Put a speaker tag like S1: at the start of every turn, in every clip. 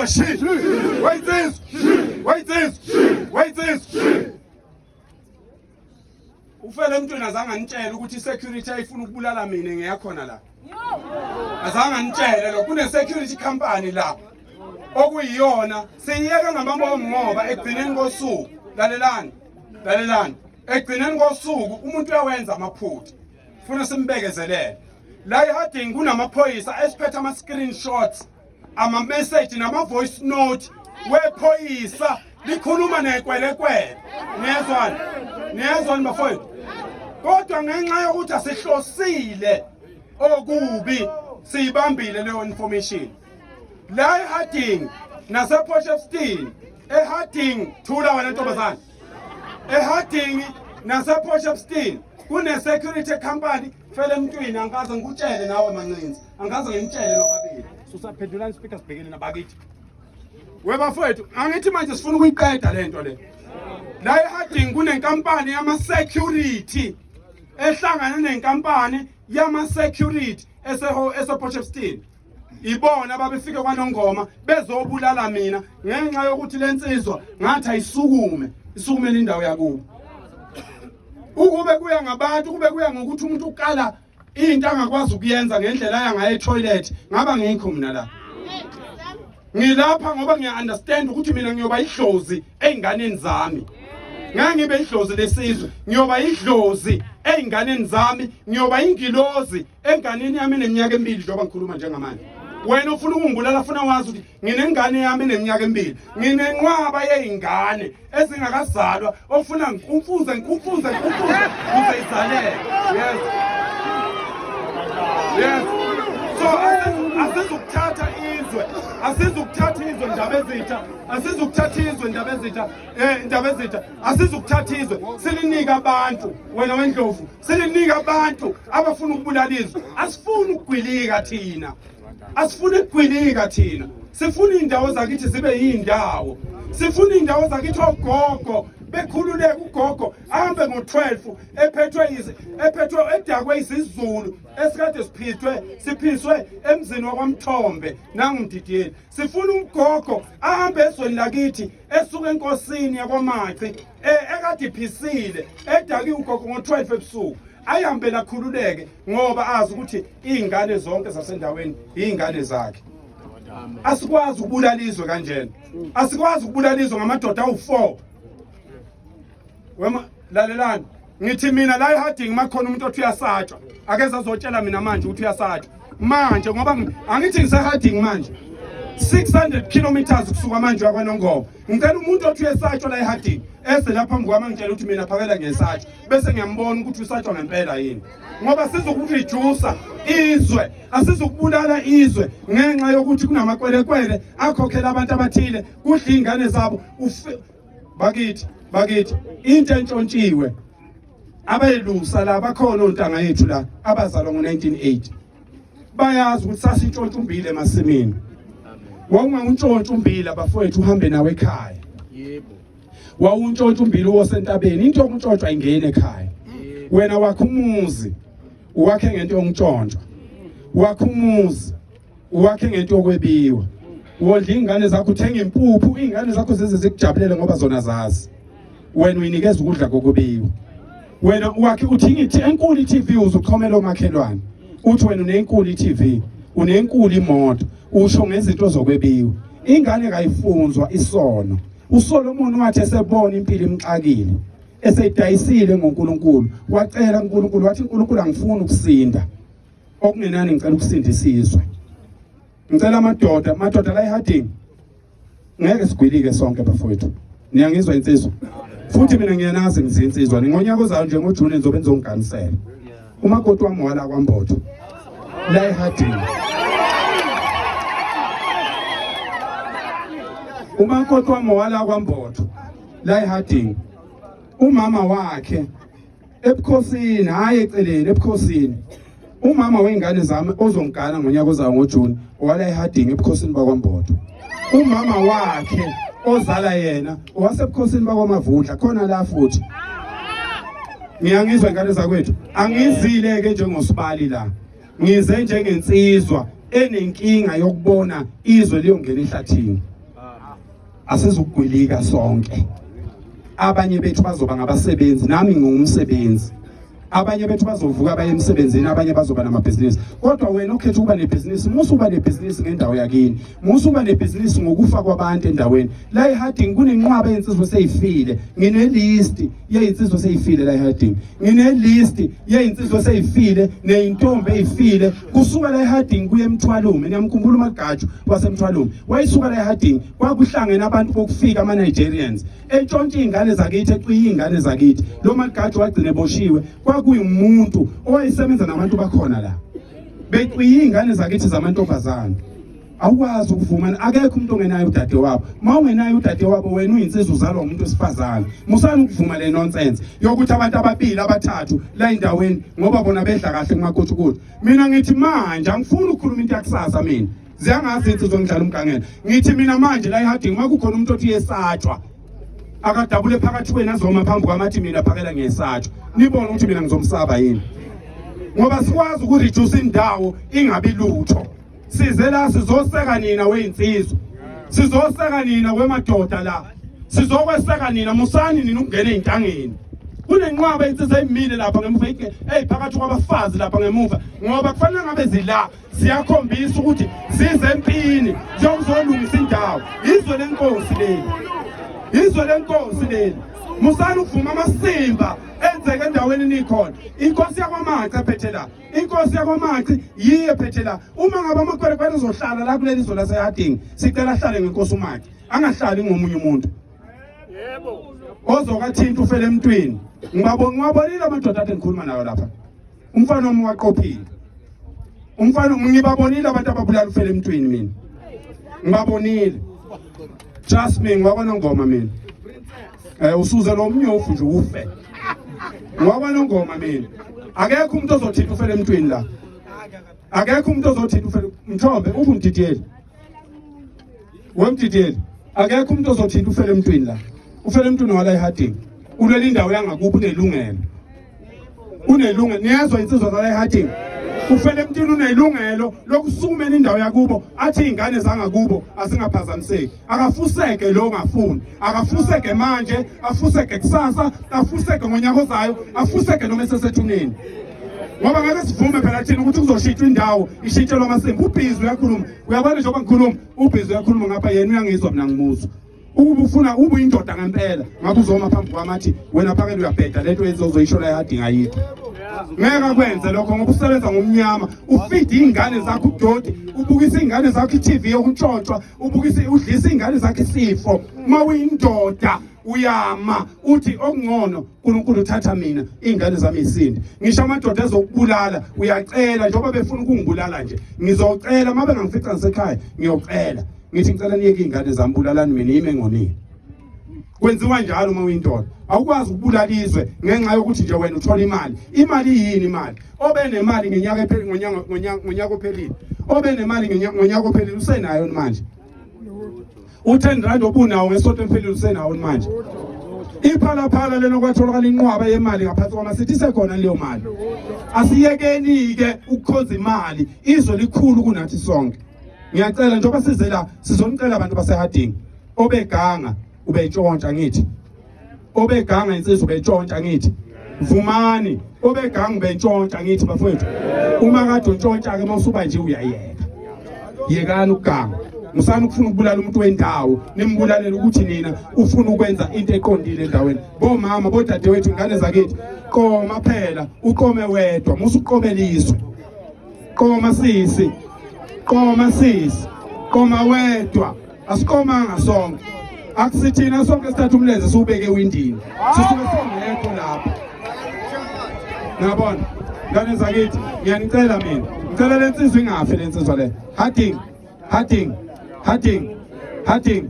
S1: Shi! Wayinsizwa! Wayinsizwa! Wayinsizwa! Ufele emntwini azange anitshele ukuthi i-security ayifuna ukubulala mina ngiyakhona la. Azange anitshele lo kune security company la okuyiyona siyiyeka ngamabomu ngoba ekugcineni kosuku lalelani lalelani ekugcineni kosuku umuntu uyawenza amaphutha funa simbekezelele la eHarding kunamaphoyisa esiphethe ama screenshots ama-message nama-voice note wephoyisa likhuluma nekwelekwele niyezwani niyezwani bafowethu kodwa ngenxa yokuthi asihlosile okubi siyibambile leyo information la eHarding nasePort eHarding thula wena ntombazane eHarding nasePort kune security company Fela emntwini angikaze ngikutshele nawe mancinzi. Angikaze ngimtshele nobabili. Susaphendulani speaker sibhekene nabakithi. Webafowethu, angithi manje sifuna ukuyiqeda lento le. La eHarding kunenkampani yama security ehlangane nenkampani yama security eseho esePort Ibona ababefike kwaNongoma bezobulala mina ngenxa yokuthi lensizwa ngathi ayisukume isukumele indawo yakubo. Ukube kuya ngabantu kube kuya ngokuthi umuntu ukala into angakwazi ukuyenza ngendlela aya ngayo etoilet ngaba ngikho mina la. Ngilapha ngoba ngiya understand ukuthi mina ngiyoba idlozi einganeni zami. Ngeke ngibe idlozi lesizwe, ngiyoba idlozi einganeni zami, ngiyoba ingilozi enganeni yami eneminyaka emibili njengoba ngikhuluma njengamanje wena ufuna ukungibulala funa wazi ukuthi nginengane yami eneminyaka emibili nginenqwaba yey'ngane ezingakazalwa ofuna ngikumfuze ngikumfuze ngikumfuze kuze izalele yes yes so asizukuthatha izwe asizukuthatha izwe ndaba ezitha asizukuthatha izwe ndaba ezitha eh ndaba ezitha asizukuthatha izwe silinika abantu wena wendlovu Silinika abantu abafuna ukubulala izwe. Asifuni ukugwilika thina. Asifuni ukugwilika thina. Sifuna indawo zakithi zibe yindawo. Sifuna indawo zakithi ogogo bekhululeke ugogo ahambe ngo-12 ephethwe ephethwe edakwe isiZulu esikade siphithwe siphiswe emzini wakwamthombe nangumdidiyeli sifuna umgogo ahambe ezweni lakithi esuka enkosini yakwamaci eh, ekade iphisile edake ugogo ngo-12 ebusuku ayihambele akhululeke ngoba azi ukuthi iy'ngane zonke zasendaweni iy'ngane zakhe asikwazi ukubulala izwe kanjena asikwazi ukubulala izwe ngamadoda awu-4 wema lalelani ngithi mina la eharding makhona umuntu othi uyasatshwa akeze azotshela mina manje ukuthi uyasatshwa manje ngoba angithi ngiseharding manje 600 kilometers kusuka manje wakwanongoma ngicela umuntu othi uyesatshwa la eharding eze lapha phambi kwami angitshela ukuthi mina phakela ngiyesatshwa bese ngiyambona ukuthi usatshwa ngempela yini ngoba sizokuredusa izwe asizukubulala izwe ngenxa yokuthi kunamakwelekwele akhokhela abantu abathile kudla iy'ngane zabo bakithi bakithi into entshontshiwe abelusa la bakhona ontanga yethu la abazalwa ngo-1980 bayazi ukuthi sasintshontsha umbila emasimini wawungawuntshontsha umbila bafowethu uhambe nawe ekhaya yebo wawuntshontsha umbila wosentabeni into yokuntshontshwa ingene ekhaya wena wakho umuzi wakhe ngento yokuntshontshwa wakho umuzi wakhe ngento yokwebiwa wondla iy'ngane zakho uthenga impuphu iy'ngane zakho zize zikujabulele ngoba zona zazi wena uyinikeza ukudla kokubiwa wena wakhe uthi ngithi enkulu i-TV uzuchomela omakhelwane uthi wena unenkulu i-TV unenkulu imoto usho ngezinto zokwebiwa ingane kayifunzwa isono uSolomon wathi esebona impilo imxakile eseyidayisile ngoNkulunkulu wacela uNkulunkulu wathi uNkulunkulu angifuni ukusinda okungenani ngicela ukusindisa izwe ngicela amadoda amadoda la eharding ngeke sigwilike sonke bafowethu niyangizwa insizwa futhi mina ngiyanazi ngizinsizwa ngonyaka ozayo nje ngoJune ngizobe nizongiganisela umakoti wami wala kwaMbotho la eharding umakoti wami wala kwaMbotho la eharding umama wakhe ebukhosini hayi eceleni ebukhosini umama wengane zami ozongigana ngonyaka ozayo ngoJune owala eHarding ebukhosini bakwaMbotho umama wakhe ozala yena owasebukhosini bakwaMavundla khona la futhi ngiyangizwa ingane zakwethu angizile ke njengosibali la ngize njengensizwa Enenkinga yokubona izwe liyongena ehlathini. Asizukugwilika sonke. Abanye bethu bazoba ngabasebenzi, nami ngingumsebenzi. Abanye bethu bazovuka baye emsebenzini, abanye bazoba namabhizinisi. Kodwa wena okhetha ukuba nebhizinisi, musa uba nebhizinisi ngendawo yakini, musa uba nebhizinisi ngokufa kwabantu endaweni. La eHarding kunenqwaba yezinsizwa seyifile. Ngine-list yezinsizwa seyifile la eHarding, ngine-list yezinsizwa seyifile neyintombi eyifile kusuka la eHarding kuye eMthwalume. Niyamkhumbula uMagaju waseMthwalume, wayisuka la eHarding, kwakuhlangene abantu bokufika ama-Nigerians entshontsha iy'ngane zakithi, ecwiye iy'ngane zakithi. Lo Magaju wagcina eboshiwe, kwakuyimuntu owayesebenza nabantu bakhona la becwiye iy'ngane zakithi zamantombazane. Awukwazi ukuvuma, akekho umuntu ongenayo udadewabo. Uma ungenayo udadewabo, wena uyinsizwa, uzalwa umuntu wesifazane. Musani ukuvuma le nonsense yokuthi abantu ababili abathathu la endaweni ngoba bona bedla kahle kumakuthukuthu. Mina ngithi manje angifuni ukukhuluma into yakusasa mina. Ziyangazi insizwa ngidlala umgangela. Ngithi mina manje la eHarding uma kukhona umuntu othi uyesatshwa, akadabule phakathi kwenu azoma phambi kwamathi mina phakela ngiyesatshwa. Nibone ukuthi mina ngizomsaba yini. Ngoba sikwazi ukureduce indawo ingabi lutho. Size la sizoseka nina weyinsizwa, sizoseka nina wemadoda la, sizokweseka nina. Musani nina ukungena ey'ntangeni. Kunenqwaba insizwa eyimile lapha ngemuva, eyiphakathi kwabafazi lapha ngemuva, ngoba kufanele ngabe zila ziyakhombisa ukuthi zize empini ziyokuzolungisa indawo. Izwe lenkosi leli, izwe lenkosi leli. Musani ukuvuma amasimba enzeke endaweni nikhona. Inkosi yakwaMaci ephethe la, inkosi yakwaMaci yiye phethe la. Uma ngabe amakwerekwere ezohlala la kuleli zwe laseHarding, sicela ahlale ngenkosi uMaci, angahlali ngomunye umuntu. Yebo. Ozokathinta ufele emntwini. Ngiwabonile amadoda ade ngikhuluma nayo lapha. Umfana wami waqophile. Umfana, ngibabonile abantu ababulala ufele emntwini mina. Ngibabonile. Trust me, ngiwakwanongoma mina. Usuze lo mnyofu nje ufe. Ngiwakwanongoma mina. Akekho umuntu ozothinta ufele emntwini la. Akekho umuntu ozothinta ufele Mthombe, ubumdidiyeli. Wemdidiyeli. Akekho umuntu ozothinta ufele emntwini la. Ufele emntwini wala eHarding. Ulwela indawo yangakubo, unelungelo. Unelungelo, niyezwa insizwa zala eHarding. Ufele emntwini unelungelo lokusukumela indawo yakubo, athi izingane zangakubo azingaphazamiseki. Akafuseke lo ongafuni, akafuseke manje, afuseke kusasa, afuseke ngonyaka ozayo, afuseke noma esesethuneni. Ngoba ngeke sivume phela thina ukuthi kuzoshintshwa indawo, ishintshelwe amasimba. Ubhizi uyakhuluma, uyabona njengoba ngikhuluma, ubhizi uyakhuluma ngapha, yena uyangizwa mina ngimuzwa. Ukuba ufuna ube uyindoda ngempela, ngabe uzoma phambi kwami athi wena phakela uyabheda, lento ezozoyisho la eHarding ayikho. Ngeke akwenze lokho ngoba usebenza ngomnyama, ufeed izingane zakho udoti, ubukisa izingane zakho i-TV yokuntshontshwa, ubukisa udlisa izingane zakho isifo. Uma uyindoda uyama uthi okungcono uNkulunkulu uthatha mina, izingane zami isinde. Ngisho amadoda ezokubulala uyacela, njengoba befuna ukungibulala nje, ngizocela uma bengangifica ngisekhaya, ngiyocela ngithi ngicela niyeke izingane zami, bulalani mina, yimi engonile. Kwenziwa njalo uma uyindoda. Awukwazi ukubulala izwe ngenxa yokuthi nje wena uthola imali. Imali yini imali? Obe nemali ngenyaka epheli, ngonyaka ophelile, obe nemali ngonyaka ophelile usenayo manje. U-10 rand obunawo ngesonto eliphelile usenawo manje. Iphalaphala lena kwatholakala inqwaba yemali ngaphansi kwamasithi, isekhona leyo mali. Asiyekeni-ke ukukhonza imali, izwe likhulu kunathi sonke. Ngiyacela njengoba size la, sizonicela abantu baseHarding, obeganga ubentshontsha ngithi, obeganga insizwa ubentshontsha ngithi, vumani, obeganga ubentshontsha ngithi bafowethu. Uma kade untshontsha ke mawusuba nje uyayeka, yekani ukuganga. Musani ukufuna ukubulala umuntu wendawo, nimbulalela ukuthi nina ufuna ukwenza into eqondile endaweni. Bomama, bodadewethu, ingane zakithi, qoma phela, uqome wedwa, musa uqomela izwe. Qoma sisi, qoma sisi, qoma wedwa, asiqomanga sonke. Akusithina sonke sithatha umlenze siwubeke ewindini, sisuke singekho lapho. Ngiyabona ngane zakithi, ngiyanicela mina, ngicela le nsizwa ingafi, le nsizwa le. Harding, Harding, Harding, Harding,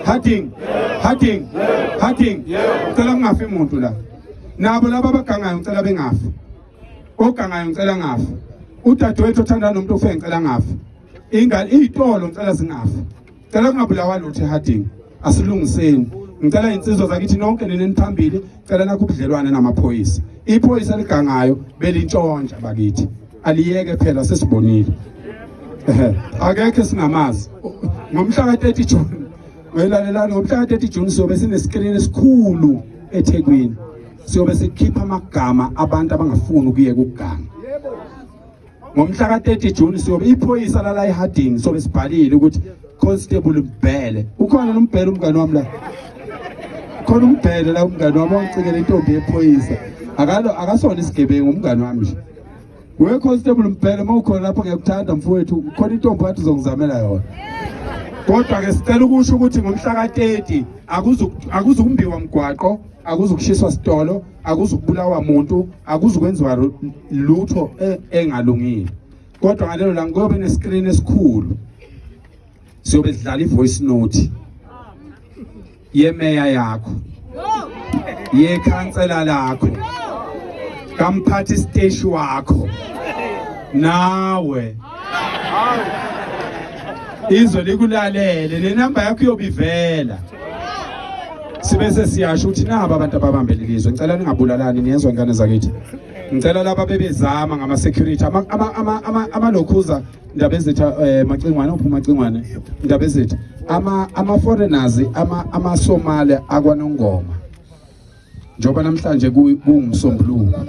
S1: Harding, Harding, Harding. Ngicela kungafi umuntu la. Nabo laba abagangayo ngicela bengafi. Ogangayo ngicela ngafi. Udadewethu othandana nomuntu ofe ngicela ngafi. Ingane izitolo ngicela zingafi. Ngicela kungabulawa lutho eHarding. Asilungiseni. Ngicela insizwa zakithi nonke nina niphambili, ngicela nakho ubudlelwane namaphoyisa. Iphoyisa ligangayo belintshontsha bakithi. Aliyeke phela, sesibonile. Akekho singamazi. Ngomhla ka-30 June, welalelani, ngomhla ka-30 June siyobe sine-screen esikhulu eThekwini. Siyobe sikhipha amagama abantu abangafuni ukuyeka ukuganga. Ngomhla ka-30 June siyobe iphoyisa lala eHarding sobe sibhalile ukuthi Constable Mbhele. Ukhona noMbhele umngane wami la? Khona uMbhele la umngane wami wangicikela intombi yephoyisa. Akalo akasona isigebengu umngane wami nje. We Constable Mbhele uma ukhona lapho ngiyakuthanda mfowethu, khona intombi wathi uzongizamela yona. Kodwa ke sicela ukusho ukuthi ngomhla ka-30 akuzukumbiwa mgwaqo, akuzukushiswa sitolo, akuzukubulawa muntu, akuzukwenziwa lutho engalungile. Kodwa ngalelo langa kuyobe nescreen esikhulu. Siyobe sidlala i-voice note yemeya yakho, yekhansela lakho, kamphathi siteshi wakho, nawe izwe likulalele, le namba yakho iyobivela. Sibe sesiyasho ukuthi naba abantu ababambele ilizwe, ngicela ningabulalani, niyezwa ingane zakithi. Ngicela laba bebezama ngama security amalokhuza indaba ezitha Macingwane, uphuma Macingwane, indaba ezitha ama foreigners, ama Somali akwaNongoma, njengoba namhlanje kungumsombuluko.